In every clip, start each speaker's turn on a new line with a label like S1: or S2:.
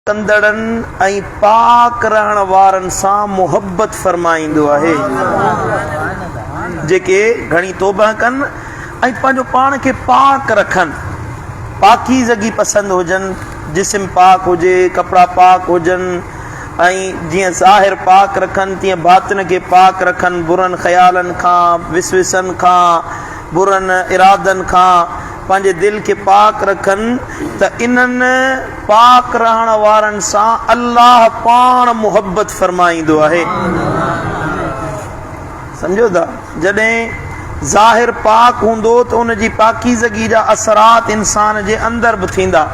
S1: ڪندڙن ۽ پاڪ رهڻ وارن سان محبت فرمائيندو آهي، جيڪي گهڻي توبه ڪن ۽ پنهنجو پاڻ کي پاڪ رکن، پاڪيزگي پسند هجن، جسم پاڪ هجي، ڪپڙا پاڪ هجن ۽ جيئن ظاهر پاڪ رکن تيئن باطن کي پاڪ رکن، برن خيالن کان، وسوسن کان، برن ارادن کان پنهنجي دل کي پاڪ رکن ته انهن پاڪ رهڻ وارن سان الله پاڻ محبت فرمائيندو آهي. سمجهو ٿا؟ جڏهن ظاهر پاڪ هوندو ته ان جي پاڪيزگي جا اثرات انسان جي اندر به ٿيندا.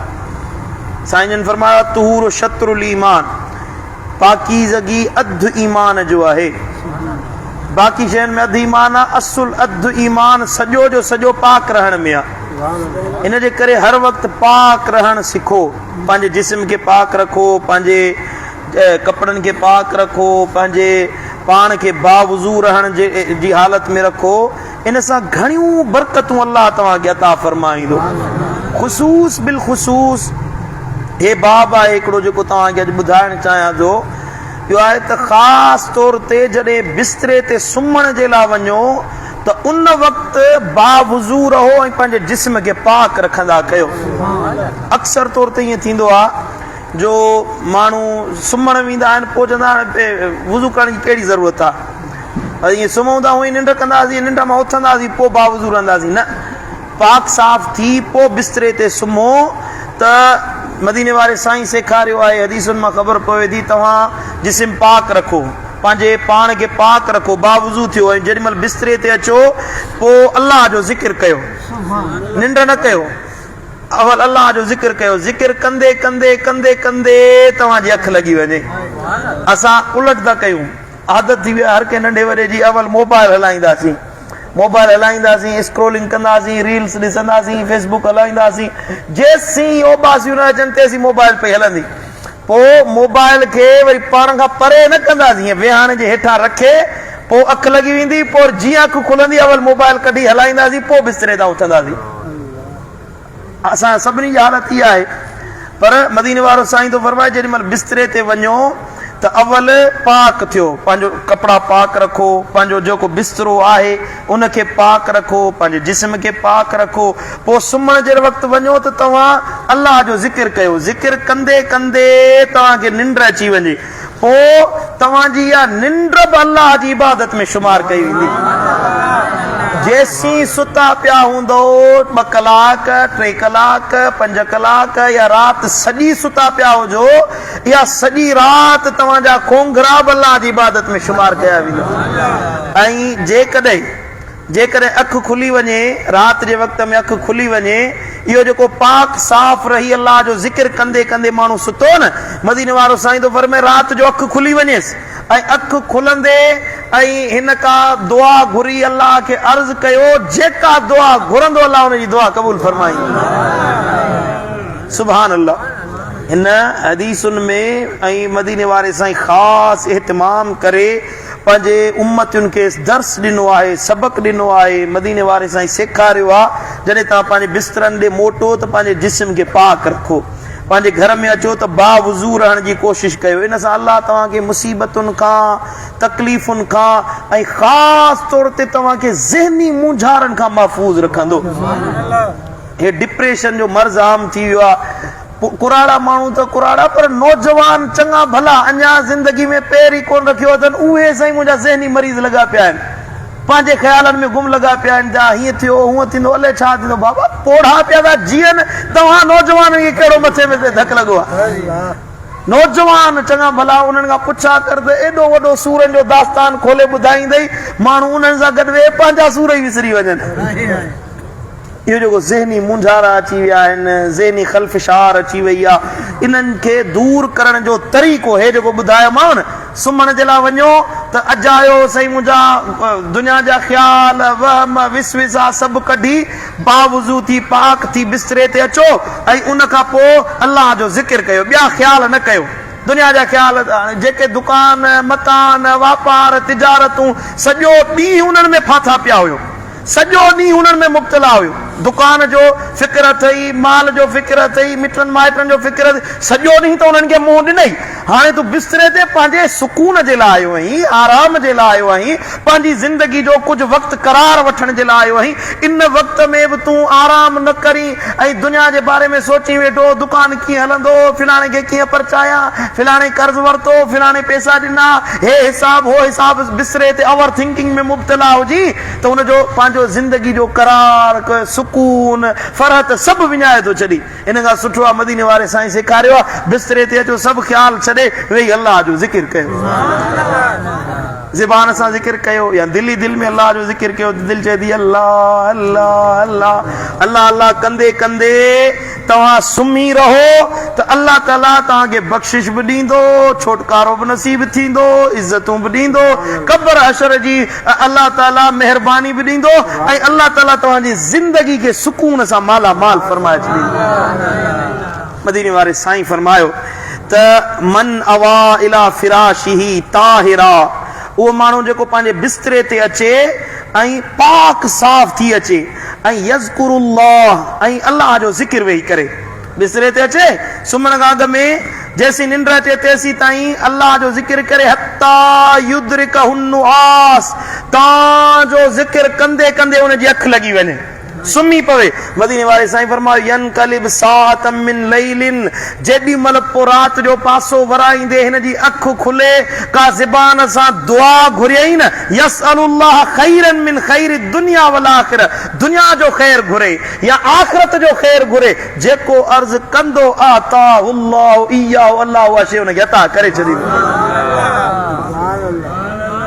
S1: سائين جن فرمايو الطهور شطر الايمان پاڪيزگي اڌ ايمان جو آهي. باقي شين ۾ اڌ ايمان آ، اصل اڌ ايمان سڄو جو سڄو پاڪ رهڻ ۾ آ. ان جي ڪري هر وقت پاڪ رهڻ سکو، پنهنجي جسم کي پاڪ رکو، پنهنجي ڪپڙن کي پاڪ رکو، پنهنجي پاڻ کي باوضو رهڻ جي حالت ۾ رکو، ان سان گهڻيون برڪتون الله توهان کي عطا فرمائيندو. خصوص بالخصوص هي باب آهي هڪڙو جيڪو توهان کي اڄ ٻڌائڻ چاهيان ٿو. اهو آهي ته خاص طور تي جڏهن بستري تي سمهڻ جي لاء وڃو ته ان وقت باوضو رهو ۽ پنهنجي جسم کي پاڪ رکندا ڪيو. اڪثر طور تي ائين ٿيندو آهي جو ماڻهو سمهڻ ويندا آهن پوء چوندا آهن وضو ڪرڻ جي ڪهڙي ضرورت آهي ائين سمهون ٿا هونئن ننڊ ڪنداسين ننڊ مان اٿنداسين پوء باوضو رهنداسين نه پاڪ صاف ٿي پوء بستري تي سمهو ته مديني واري سائين سيکاريو آهي حديثن مان خبر پوي ٿي توهان جسم پاڪ رکو پنهنجي پاڻ کي پاڪ رکو باوضو ٿيو ۽ جيڏي مهل بستري تي اچو پوء الله جو ذڪر ڪيو ننڊ نه ڪيو اول الله جو ذڪر ڪيو ذڪر ڪندي ڪندي ڪندي ڪندي توهان جي اک لڳي وڃي اسان الٽ ٿا ڪيون عادت ٿي وئي آهي هر ڪنهن ننڍي وڏي جي اول موبائل هلائينداسين موبائل هلائينداسين اسڪرولنگ ڪنداسين ريلس ڏسنداسين فيسبوڪ هلائينداسين جيسين اوٻاسيون نه اچن تيسين موبائل پئي هلندي پوء موبائل کي وري پاڻ کان پري نه ڪنداسين ائين ويهاڻي جي هيٺان رکي پوء اک لڳي ويندي پوء جيئن اک کلندي اول موبائل ڪڍي هلائينداسين پوء بستري تان اٿنداسين. اسان سڀني جي حالت اها آهي پر مديني وارو سائين ٿو فرمائي جيڏي مهل بستري تي وڃو ته اول پاڪ ٿيو پنهنجو ڪپڙا پاڪ رکو پنهنجو جيڪو بسترو آهي ان کي پاڪ رکو پنهنجي جسم کي پاڪ رکو پوء سمهڻ جي وقت وڃو ته توهان الله جو ذڪر ڪيو ذڪر ڪندي ڪندي توهان کي ننڊ اچي وڃي پوء توهان جي اها ننڊ به الله جي عبادت ۾ شمار ڪئي ويندي. جيسين ستا پيا هوندؤ، ٻه ڪلاڪ، ٽي ڪلاڪ، پنج ڪلاڪ يا رات سڄي ستا پيا هجو، اها سڄي رات توهان جا کونگهرا به الله جي عبادت ۾ شمار ڪيا ويندا ۽ جيڪڏهن. جيڪڏهن اک کلي وڃي، رات جي وقت ۾ اک کلي وڃي، اهو جيڪو پاڪ صاف رهي الله جو ذڪر ڪندي ڪندي ماڻهو ستو نه، مديني وارو سائين ٿو فرمائي رات جو اک کلي وڃيس ۽ اک کلندي ۽ هن ڪا دعا گهري الله کي عرض ڪيو، جيڪا دعا گهرندو الله ان جي دعا قبول فرمائيندو. سبحان الله هن حديثن ۾ ۽ مديني واري سائين خاص اهتمام ڪري پنهنجي امتين کي درس ڏنو آهي، سبق ڏنو آهي، مديني واري سائين سيکاريو آهي، جڏهن توهان پنهنجي بسترن ڏي موٽو ته پنهنجي جسم کي پاڪ رکو، پنهنجي گهر ۾ اچو ته باوضو رهڻ جي ڪوشش ڪيو، ان سان الله توهان کي مصيبتن کان، تڪليفن کان ۽ خاص طور تي توهان کي ذهني مونجهارن کان محفوظ رکندو. هي ڊپريشن جو مرض عام ٿي ويو آهي. ڪراڙا ماڻهو ته ڪراڙا پر نوجوان چڱا ڀلا اڃا زندگي ۾ پير ئي ڪونه رکيو اٿن اهي سائين منهنجا ذهني مريض لڳا پيا آهن پنهنجي خيالن ۾ گم لڳا پيا آهن ته هيئن ٿيو هونئن ٿيندو الائي ڇا ٿيندو بابا پوڙها پيا ٿا جيئن توهان نوجوانن کي ڪهڙو مٿي ۾ ڌڪ لڳو آهي نوجوان چڱا ڀلا انهن کان پڇا ڪر ته ايڏو وڏو سورن جو داستان کولي ٻڌائيندئي ماڻهو انهن سان گڏ ويهي پنهنجا سور ئي وسري وڃن. اهو جيڪو ذهني مونجهارا اچي ويا آهن، ذهني خلفشار اچي وئي آهي، انهن کي دور ڪرڻ جو طريقو هي جيڪو ٻڌايومانو نه، سمهڻ جي لاء وڃو ته اجايو سائين منهنجا دنيا جا خيال، وهم، وسوسا سڀ ڪڍي باوضو ٿي پاڪ ٿي بستري تي اچو ۽ ان کان پوء الله جو ذڪر ڪيو، ٻيا خيال نه ڪيو. دنيا جا خيال جيڪي دڪان، مڪان، واپار، تجارتون سڄو ڏينهن انهن ۾ ڦاٿا پيا هيو. سڄو ڏينهن انهن ۾ مبتلا هيو. دڪان جو فڪر فڪر اٿئي، مال جو فڪر اٿئي، مٽن مائٽن جو فڪر اٿئي، سڄو ڏينهن ته انهن کي منهن ڏنئي، هاڻي تون بستري تي پنهنجي سڪون جي لاء آيو آهين، آرام جي لاء آيو آهين، پنهنجي زندگي جو ڪجهه وقت قرار وٺڻ جي لاء آيو آهين، ان وقت ۾ به تون آرام نه ڪرين ۽ دنيا جي باري ۾ سوچين ويٺو، دڪان ڪيئن هلندو، فلاڻي کي ڪيئن پرچايان، فلاڻي قرض ورتو، فلاڻي پئسا ڏنا، هي حساب هو حساب، بستري تي اوور ٿنڪنگ ۾ مبتلا هجين ته ان جو پنهنجو زندگي جو قرار، سڪون، فرحت سڀ وڃائي ٿو ڇڏي. ان کان سٺو آ مديني واري سائين سيکاريو آ بستري تي اچو سڀ خيال ڇڏي ويهي الله جو ذڪر ڪيو. زبان سان ذڪر ڪيو يا دل ئي دل ۾ الله جو ذڪر ڪيو ته دل چئي ٿي الله الله الله الله الله ڪندي ڪندي توهان سمهي رهو ته الله تعالي توهان کي بخشش به ڏيندو، ڇوٽڪارو به نصيب ٿيندو، عزتون به ڏيندو، قبر حشر جي الله تعالي مهرباني به ڏيندو ۽ الله تعالي توهان جي زندگي کي سڪون سان مالا مال فرمائي ڇڏيندو. مديني واري سائين فرمايو ته من اوا الي فراشه طاهرا اهو ماڻهو جيڪو پنهنجي بستري تي اچي ۽ پاڪ صاف ٿي اچي ۽ يذڪر الله ۽ الله جو ذڪر ويهي ڪري بستري تي اچي سمهڻ کان اڳ ۾ جيسين ننڊ اچي تيسين تائين الله جو ذڪر ڪري حتي يدرڪه النعاس تان جو ذڪر ڪندي ڪندي ان جي اک لڳي وڃي سمهي پوي. مديني واري سائين فرمايو، ينقلب ساعة من ليل جيڏي مهل پوء رات جو پاسو ورائيندي هن جي اک کلي، ڪا زبان سان دعا گهريائين نه، يسأل الله خيرا من خير الدنيا والآخرة دنيا جو خير گهري يا آخرت جو خير گهري، جيڪو عرض ڪندو اعطاه الله اياه الله اها شيء ان کي عطا ڪري ڇڏيندو.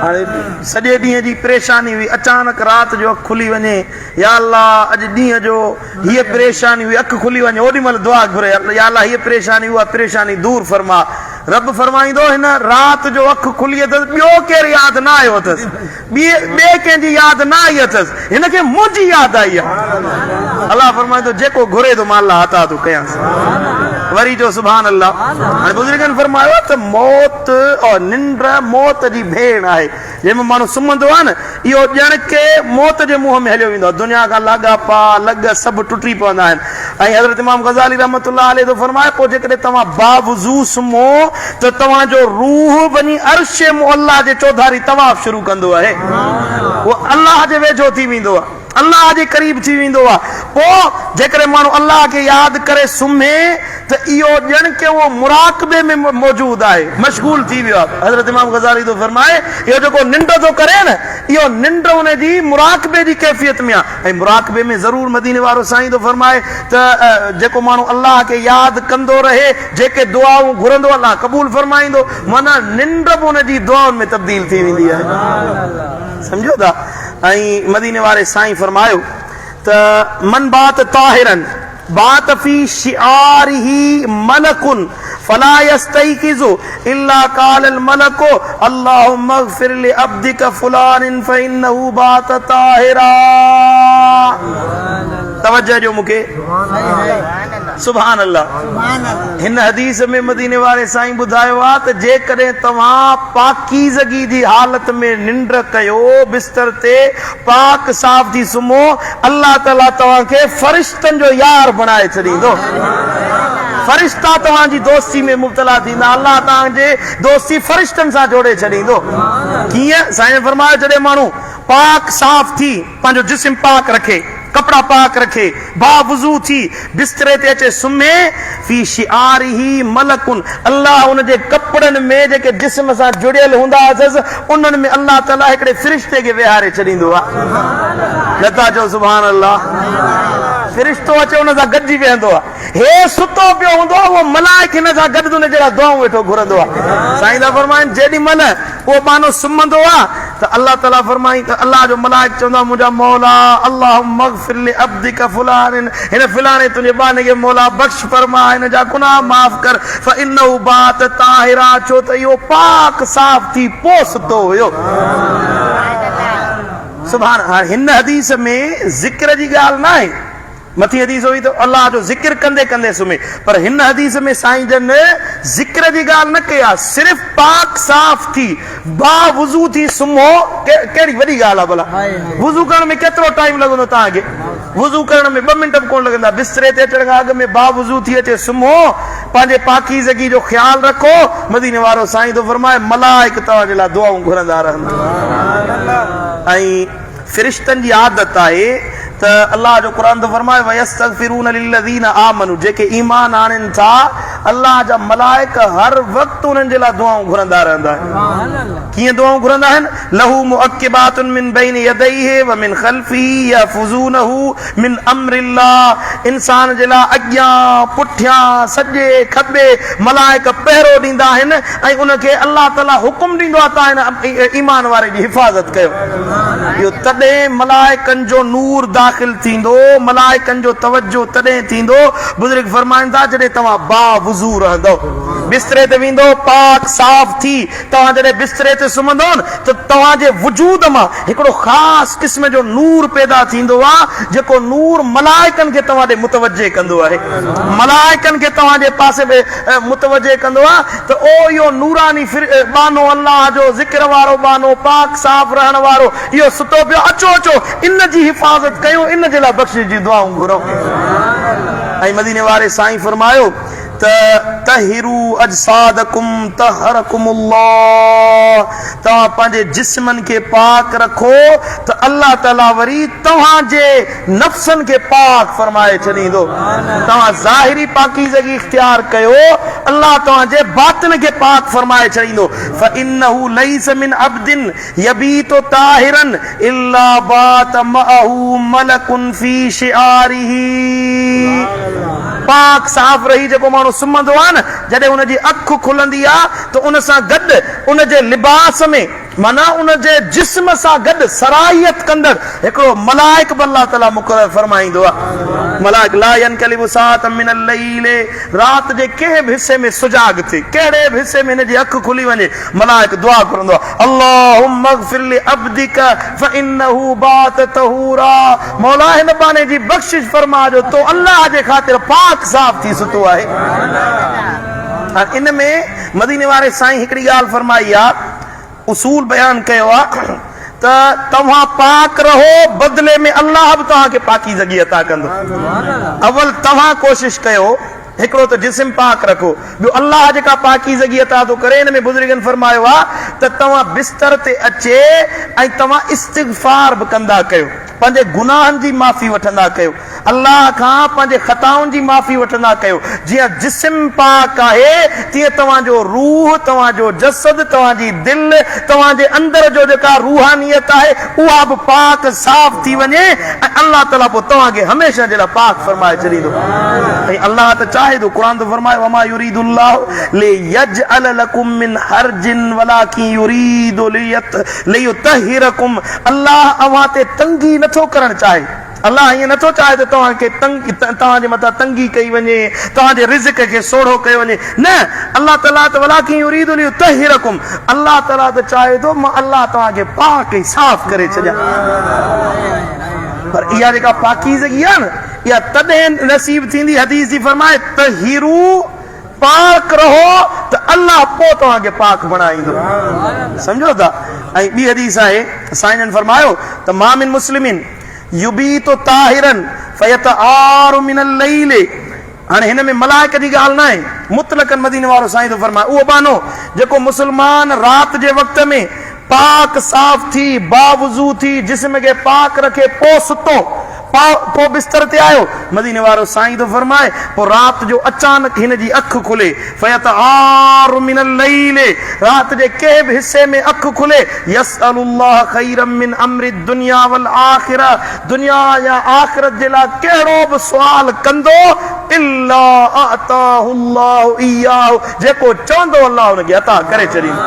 S1: هاڻي سڄي ڏينهن جي پريشاني هئي، اچانڪ رات جو اک کلي وڃي، يا الله اڄ ڏينهن جو هيء پريشاني هئي، اک کلي وڃي اوڏي مهل دعا گهري، يا الله هيء پريشاني اها پريشاني دور فرما. رب فرمائيندو هن رات جو اک کلي اٿس ٻيو ڪير ياد نه آيو اٿس، ٻي ٻئي ڪنهن جي ياد نه آئي اٿس، هن کي منهنجي ياد آئي آهي. الله فرمائيندو جيڪو گهري ٿو مان الله عطا ٿو ڪيانس. وري چئو سبحان الله. هاڻي بزرگن فرمايو ته موت اور ننڊ موت جي ڀيڻ آهي. جنهن ۾ ماڻهو سمهندو آهي نه اهو ڄڻ ڪي موت جي منهن ۾ هليو ويندو آهي. دنيا کان لاڳاپا، لڳ سڀ ٽٽي پوندا آهن. ۽ حضرت امام غزالي رحمة الله عليه ٿو فرمائي پوء جيڪڏهن توهان باوضو سمهو ته توهان جو روح وڃي عرش معليٰ جي چوڌاري طواف شروع ڪندو آهي. اهو الله جي ويجهو ٿي ويندو آهي. الله جي قريب ٿي ويندو آهي. پوء جيڪڏهن ماڻهو الله کي ياد ڪري سمهي ته اهو ڄڻ ڪي اهو مراقبي ۾ موجود آهي، مشغول ٿي ويو آهي. حضرت امام غزالي ٿو فرمائي اهو جيڪو ننڊ ٿو ڪري نه اهو ننڊ ان جي مراقبي جي ڪيفيت ۾ آهي ۽ مراقبي ۾ ضرور مديني وارو سائين ٿو فرمائي ته جيڪو ماڻهو الله کي ياد ڪندو رهي جيڪي دعائون گهرندو الله قبول فرمائيندو معنيٰ ننڊ به ان جي دعائن ۾ تبديل ٿي ويندي آهي. سمجهو ٿا؟ ۽ مديني واري سائين فرمايو ته من بات طاهرا بات في شعاره ملڪ فلا يستيقظ الا قال الملڪ اللهم اغفر لعبدك فلان فانه بات طاهرا. توجه ڏيو مون کي. سبحان الله. هن حديث ۾ مديني واري سائين ٻڌايو آهي ته جيڪڏهن توهان پاڪيزگي جي حالت ۾ ننڊ ڪيو، بستر تي پاڪ صاف ٿي سمهو، الله تعالي توهان کي فرشتن جو يار بڻائي ڇڏيندو. فرشتا توهان جي دوستي ۾ مبتلا ٿيندا، الله توهان جي دوستي فرشتن سان جوڙي ڇڏيندو. ڪيئن؟ سائين فرمايو جڏهن ماڻهو پاڪ صاف ٿي پنهنجو جسم پاڪ رکي، ڪپڙا پاڪ رکي، باوضو ٿي بستري تي اچي سمهي، في شعاره ملڪ، الله ان جي ڪپڙن ۾ جيڪي جسم سان جڙيل هوندا اٿس، انهن ۾ الله تعاليٰ هڪڙي فرشتي کي ويهاري ڇڏيندو آهي. نه ٿا چئو سبحان الله. فرشتو اچي ان سان گڏجي ويهندو آهي. هي ستو پيو هوندو آهي، اهو ملائڪ هن سان گڏ ان جهڙا دعائون ويٺو گهرندو آهي. سائين ٿا فرمائن جيڏي مهل اهو ٻانهو سمهندو آهي ته الله تعاليٰ فرمائي ته الله جو ملائڪ چوندا منهنجا مولا اللهم اغفر لعبدک فلان هن فلاڻي تنهنجي ٻانهي کي مولا بخش فرما هن جا گناهه معاف ڪر فانه بات طاهرا ڇو ته اهو پاڪ صاف ٿي پوء ستو هيو. سبحان هاڻي هن حديث ۾ ذڪر جي ڳالهه ناهي. مٿين حديث هئي ته الله جو ذڪر ڪندي ڪندي سمهي، پر هن حديث ۾ سائين جن ذڪر جي ڳالهه نه ڪئي آهي، صرف پاڪ صاف ٿي با وضو ٿي سمهو، ڪهڙي وڏي ڳالهه آهي ڀلا، وضو ڪرڻ ۾ ڪيترو ٽائيم لڳندو توهان کي، وضو ڪرڻ ۾ ٻه منٽ به ڪونه لڳندا، بستري تي اچڻ کان اڳ ۾ با وضو ٿي اچي سمهو، پنهنجي پاڪيزگي جو خيال رکو، مديني وارو سائين ٿو فرمائي ملائڪ توهان جي لاء دعائون گهرندا رهندا ۽. فرشتن جي عادت آهي ته الله جو قرآن ٿو فرمائي ويستغفرون للذين آمنوا جيڪي ايمان آڻين ٿا الله جا ملائڪ هر وقت انهن جي لاء دعائون گهرندا رهندا آهن ڪيئن دعائون گهرندا آهن له معقبات من بين يديه ومن خلفه يحفظونه من امر الله انسان جي لاء اڳيان پٺيان سڄي کٻي ملائڪ پهرو ڏيندا آهن ۽ ان کي الله تعالي حڪم ڏيندو آهي ته هن ايمان واري جي حفاظت ڪيو. اهو تڏهن ملائڪن جو نور داخل ٿيندو، ملائڪن جو توجه تڏهن ٿيندو، بزرگ فرمائن ٿا جڏهن توهان با وضو رهندؤ، بستري تي ويندؤ پاڪ صاف ٿي، توهان جڏهن بستري تي سمهندؤ نه ته توهان جي وجود مان هڪڙو خاص قسم جو نور پيدا ٿيندو آهي، جيڪو نور ملائڪن کي توهان ڏي متوجه ڪندو آهي، ملائڪن کي توهان جي پاسي متوجه ڪندو آهي ته او اهو نوراني ٻانهو الله جو ذڪر وارو ٻانهو پاڪ صاف رهڻ وارو اهو ستو پيو اچو اچو ان جي حفاظت ڪيون ان جي لاء بخشش جون دعائون گهرون ۽ مديني واري سائين فرمايو ته طهروا اجسادڪم طهرڪم الله توهان پنهنجي جسمن کي پاڪ رکو ته الله تعالي وري توهان جي نفسن کي پاڪ فرمائي ڇڏيندو. توهان ظاهري پاڪيزگي اختيار ڪيو، الله توهان جي باطن کي پاڪ فرمائي ڇڏيندو. فانه ليس من عبد يبيت طاهرا الا بات معه ملڪ في شعاره. پاڪ صاف رهي جيڪو ماڻهو سمهندو آهي نه، جڏهن ان جي اک کلندي آهي ته ان سان گڏ ان جي لباس ۾، معنيٰ ان جي جسم سان گڏ سرائيت ڪندڙ هڪڙو ملائڪ به الله تعاليٰ مقرر فرمائيندو آهي. ملائڪ لا ينقلب ساعة من الليل رات جي ڪنهن به حصي ۾ سجاڳ ٿئي، ڪهڙي به حصي ۾ هن جي اک کلي وڃي، ملائڪ دعا گهرندو آهي، اللهم اغفر لعبدک فانه بات طهورا مولا هن ٻانهي جي بخشش فرما جو تو الله جي خاطر پاڪ صاف ٿي ستو آهي. هاڻ ان ۾ مديني واري سائين هڪڙي ڳالهه فرمائي آ، اصول بيان ڪيو آ ته توهان پاڪ رهو بدلي ۾ الله به توهان کي پاڪيزگي عطا ڪندو. اول توهان ڪوشش ڪيو هڪڙو ته جسم پاڪ رکو ٻيو الله جيڪا پاڪيزگي عطا ٿو ڪري ان ۾ بزرگن فرمايو آ ته توهان بستر تي اچي ۽ توهان استغفار به ڪندا ڪيو پنهنجي گناهن جي معافي وٺندا ڪيو. الله کان پنهنجي خطائن جي معافي وٺندا ڪيو، جيئن جسم پاڪ آهي تيئن توهان جو روح، توهان جو جسد، توهان جي دل، توهان جي اندر جو جيڪا روحانيت آهي اها به پاڪ صاف ٿي وڃي ۽ الله تعالي پوء توهان کي هميشه جي لاء پاڪ فرمائي ڇڏيندو ۽ الله ته چاهي ٿو قرآن ٿو فرمائي وما يريد الله ليجعل لڪم من حرج ولڪن يريد ليطهرڪم الله اوهان تي تنگي نٿو ڪرڻ چاهي. الله ائين نٿو چاهي ته توهان کي تنگ توهان جي مٿان تنگي ڪئي وڃي، توهان جي رزق کي سوڙهو ڪيو وڃي، نه الله تعاليٰ ته ولڪن يريد ليطهرڪم الله تعاليٰ ته چاهي ٿو مان الله توهان کي پاڪ ۽ صاف ڪري ڇڏيان. پر اها جيڪا پاڪيزگي آهي نه اها تڏهن نصيب ٿيندي حديث جي فرمائي طهرو پاڪ رهو ته الله پوء توهان کي پاڪ بڻائيندو. سمجهو ٿا؟ ۽ ٻي حديث آهي سائين جن فرمايو ته ما من مسلم يبيت طاهرا فيتعار من الليل هاڻي هن ۾ ملائڪ جي ڳالهه ناهي مطلقاً مديني وارو سائين ٿو فرمائي اهو ٻانهو جيڪو مسلمان رات جي وقت ۾ پاڪ صاف ٿي باوضو ٿي جسم کي پاڪ رکي پوء ستو پوء بستر تي آيو، مديني وارو سائين ٿو فرمائي، پوء رات جو اچانڪ هن جي اک کلي، فيتعار من الليل، رات جي ڪنهن به حصي ۾ اک کلي، يسأل الله خيرا من امر الدنيا والآخرة، دنيا يا آخرت جي لاء ڪهڙو به سوال ڪندو، الا اعطاه الله اياه، جيڪو چوندو الله ان کي عطا ڪري ڇڏيندو.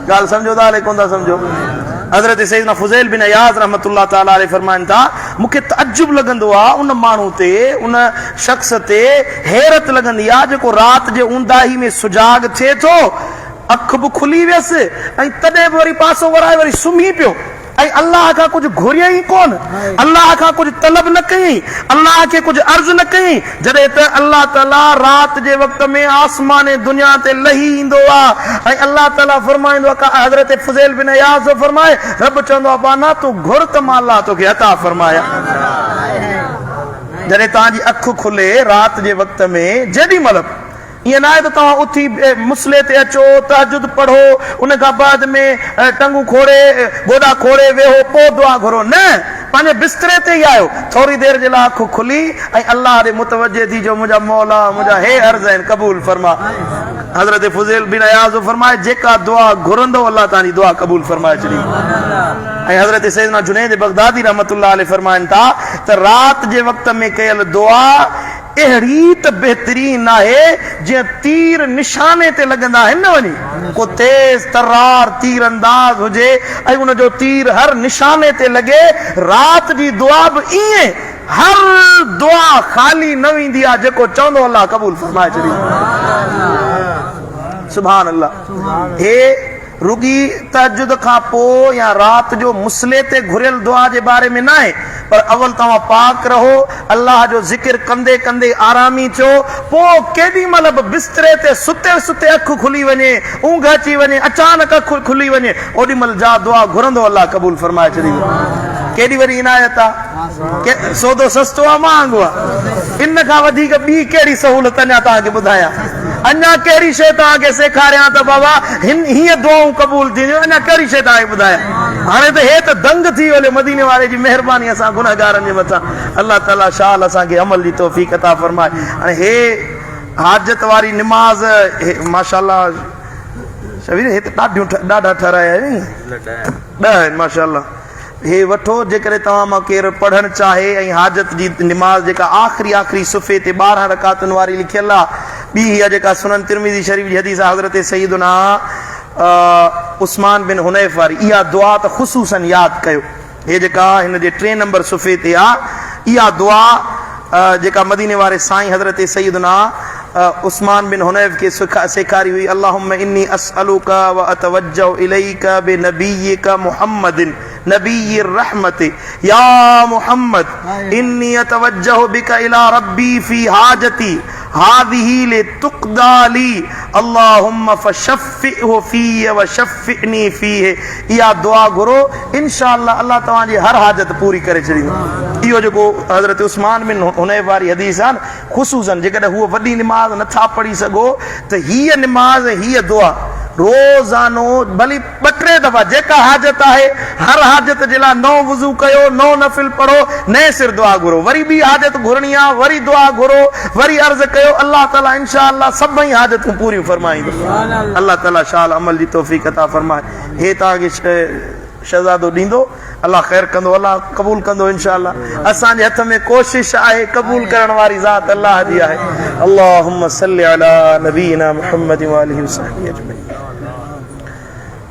S1: ڳالهه سمجهو ٿا الائي ڪونه ٿا سمجهو. حضرت سيدنا فضيل بن عياض رحمة الله تعالٰي عليه فرمائن ٿا، مون کي تعجب لڳندو آهي ان ماڻهو تي، ان شخص تي حيرت لڳندي آهي جيڪو رات جي اونداهي ۾ سجاڳ ٿئي ٿو، اک به کلي ويس ۽ تڏهن به وري پاسو ورائي وري سمهي پيو. ۽ الله کان ڪجهه گهريائين ئي ڪونه، الله کان ڪجهه طلب نه ڪيائين، الله کي ڪجهه عرض نه ڪيائين، جڏهن ته الله تعاليٰ رات جي وقت ۾ آسمان دنيا تي لهي ايندو آهي ۽ الله تعاليٰ فرمائيندو آهي، حضرت فضيل بن عياض ٿو فرمائي، رب چوندو آهي ٻانها تون گهر ته مان الله توکي عطا فرمايان. جڏهن توهان جي اک کلي رات جي وقت ۾ جيڏي مهل به ائين ناهي ته توهان اٿي مصلي تي اچو، تهجد پڙهو، ان کان بعد ۾ ٽنگون کوڙي، گوڏا کوڙي ويهو پوء دعا گهرو، نه، پنهنجي بستري تي ئي آهيو، ٿوري دير جي لاء اک کلي ۽ الله ڏي متوجه ٿي چئو منهنجا مولا منهنجا هي عرض آهن قبول فرما. حضرت فضيل بن عياض ٿو فرمائي جيڪا دعا گهرندؤ الله توهان جي دعا قبول فرمائي ڇڏيندو. ۽ حضرت سيدنا جنيد بغدادي رحمة الله عليه فرمائن ٿا ته رات جي وقت ۾ ڪيل دعا اهڙي ته بهترين آهي جيئن تير نشاني تي لڳندا آهن نه وڃي ڪو تيز طرار تير انداز هجي ۽ ان جو تير هر نشاني تي لڳي رات جي دعا به ائين هر دعا خالي نه ويندي آهي جيڪو چوندو الله قبول فرمائي ڇڏيندو. سبحان الله هي رڳي تهجد کان پوء يا رات جو مصلي تي گهريل دعا جي باري ۾ ناهي پر اول توهان پاڪ رهو، الله جو ذڪر ڪندي ڪندي آرامي ٿيو، پوء ڪيڏي مهل به بستري تي ستي ستي اک کلي وڃي، اونگهه اچي وڃي، اچانڪ اک کلي وڃي، اوڏي مهل جا دعا گهرندو الله قبول فرمائي ڇڏيندو. ڪيڏي وڏي عنايت آ. سودو سستو آ مهانگو آ. ان کان وڌيڪ ٻي ڪهڙي سهولت اڃا توهان کي ٻڌايان. اڃا ڪهڙي شيء توهان کي سيکاريان ته بابا هن هيئن دعائون قبول ٿينديون اڃا ڪهڙي شيء توهان کي ٻڌايان. هاڻي ته هي ته دنگ ٿي ويو مديني واري جي مهرباني اسان گنهگارن جي مٿان الله تعالي شال اسان کي عمل جي توفيق عطا فرمائي. هاڻي هي حاجت واري نماز ماشاءالله شبير هي ته ڏاڍيون ڏاڍا ٺهرايا آهيون ڏهه آهن ماشاءالله. هي وٺو، جيڪڏهن توهان مان ڪير پڙهڻ چاهي ۽ حاجت جي نماز جيڪا آخري آخري صفحي تي 12 رڪعتن واري لکيل آ، ٻي هيء جيڪا سنن ترمذي شريف جي حديث آ حضرت سيدنا عثمان بن حنيف واري، اها دعا ته خصوصاً ياد ڪيو. هي جيڪا هن جي ٽئين نمبر صفحي تي آ، اها دعا جيڪا مديني واري سائين حضرت سيدنا عثمان بن حنيف کي سيکاري هئي، اللهم اني اسألک و اتوجه اليک بنبيک محمد نبي الرحمة يا محمد اني اتوجه بک الي ربي في حاجتي هذه لتقضي لي اللهم فشفعه في وشفعني فيه اها دعا گهرو ان شاء الله الله توهان جي هر حاجت پوري ڪري ڇڏيندو. اهو جيڪو حضرت عثمان بن حنيف واري حديث آهي نه خصوصا جيڪڏهن هوء وڏي نماز نه ٿا پڙهي سگهو ته هيء نماز ۽ هيء دعا روزانو ڀلي ٻه ٽي دفعا جيڪا حاجت آهي هر حاجت جي لاء نئون وضو ڪيو نئون نفل پڙهو نئين سر دعا گهرو وري ٻي حاجت گهرڻي آهي وري دعا گهرو وري عرض ڪيو الله تعالي انشاء الله سڀئي حاجتون پوريون فرمائيندو الله تعالي شال عمل جي توفيق عطا فرمائي هي توهان کي شهزادو ڏيندو الله خير ڪندو الله قبول ڪندو انشاء الله اسان جي هٿ ۾ ڪوشش آهي قبول ڪرڻ واري ذات الله جي آهي اللهم صل علي نبينا محمد واله وصحبه اجمعين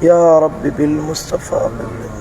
S1: يا رب بالمصطفى بلغ.